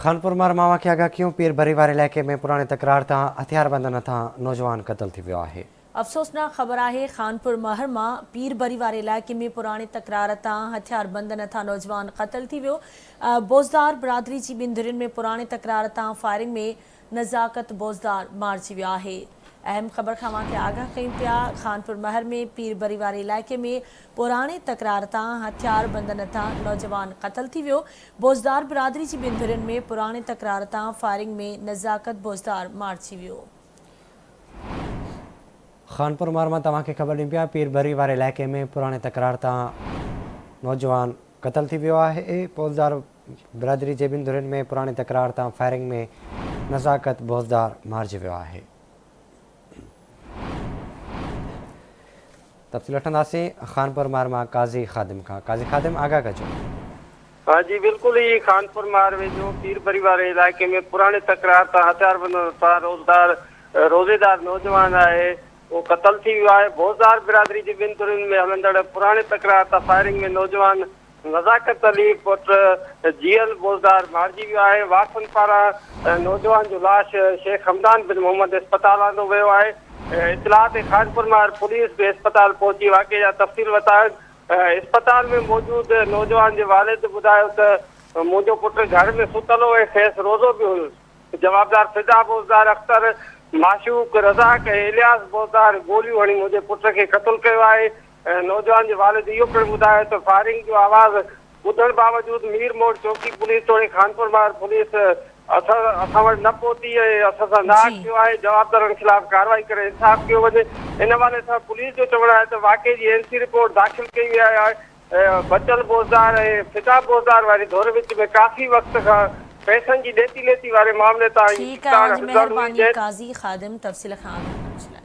خانپور مار ماما کي آگاهه ڪيون، پير ڀري واري علائقي ۾ پراڻي تڪرار تان هٿياربندن هٿان نوجوان قتل ٿي ويو آهي. افسوسناڪ خبر آهي خانپور مهر مان پير ڀري واري علائقي ۾ پراڻي تڪرار تان هٿياربندن هٿان نوجوان قتل ٿي ويو، بوزدار برادري جي ٻن ڌرين ۾ پراڻي تڪرار تان فائرنگ ۾ نزاڪت بوزدار مارجي ويو آهي. اهم خبر کان اوهان کي آگاهه ڪيون پيا، خانپور مهر ۾ پير بري واري علائقي ۾ پراڻي تڪرار تان هٿيار بندن هٿان نوجوان قتل ٿي ويو، بوزدار برادري جي ٻن ڌرين ۾ پراڻي تڪرار تان فائرنگ ۾ نزاڪت بوزدار مارجي ويو. خانپور مهر مان توهان کي خبر ڏيون پيا، پير بري واري علائقي ۾ پراڻي تڪرار تان نوجوان قتل ٿي ويو آهي، بوزدار برادري جي ٻن ڌرين ۾ پراڻي تڪرار تان فائرنگ ۾ نزاڪت بوزدار مارجي ويو آهي. تفصيل وٺنداسين خانپور مار مان قاضي خادم کان. قاضي خادم آگاهه ڪجو. ها جي بلڪل هي خانپور مار ويجهو پير بري واري علائقي ۾ پراڻي تڪرار تان هٿياربندن هٿان روزدار روزيدار نوجوان آهي اهو قتل ٿي ويو آهي بوزدار برادري جي ٻن ڌرين ۾ هلندڙ پراڻي تڪرار تان فائرنگ ۾ نوجوان نزاڪت علي پٽ جيئل بوزدار مارجي ويو آهي، وارثن پاران نوجوان جو لاش شيخ حمدان بن محمد اسپتال آندو ويو آهي، اطلاع تي خانپورمهر پوليس به اسپتال پهچي واقعي جا تفصيل ورتا، اسپتال ۾ موجود نوجوان جي والد ٻڌايو ته منهنجو پٽ گهر ۾ ستل هو ۽ کيس روزو به هيس، جوابدار فدا بوزدار، اختر، معشوق، رزاق ۽ الياس بوزدار گوليون هڻي منهنجي پٽ کي قتل ڪيو آهي، نوجوان جي والد اهو پڻ ٻڌايو ته فائرنگ جو آواز ٻڌڻ باوجود مير موڙ چوڪي پوليس توڙي خانپور مهر پوليس اسان اسان وٽ نه پهتي ۽ اسان سان ناحق ٿيو آهي، جوابدارن خلاف ڪارروائي ڪري انصاف ڪيو وڃي. ان حوالي سان پوليس جو چوڻ آهي ته واقعي جي اين سي رپورٽ داخل ڪئي وئي آهي، بچل بوزدار ۽ فدا بوزدار واري ڌر وچ ۾ ڪافي وقت کان پئسن جي ڏيتي ليتي واري معاملي تان هي ٺيڪ آهي ڇڪتاڻ اوهان جي هلندڙ هئي مهرباني جنهن قاضي خادم تفصيل کان آگاهه ڪرڻ جي لاء.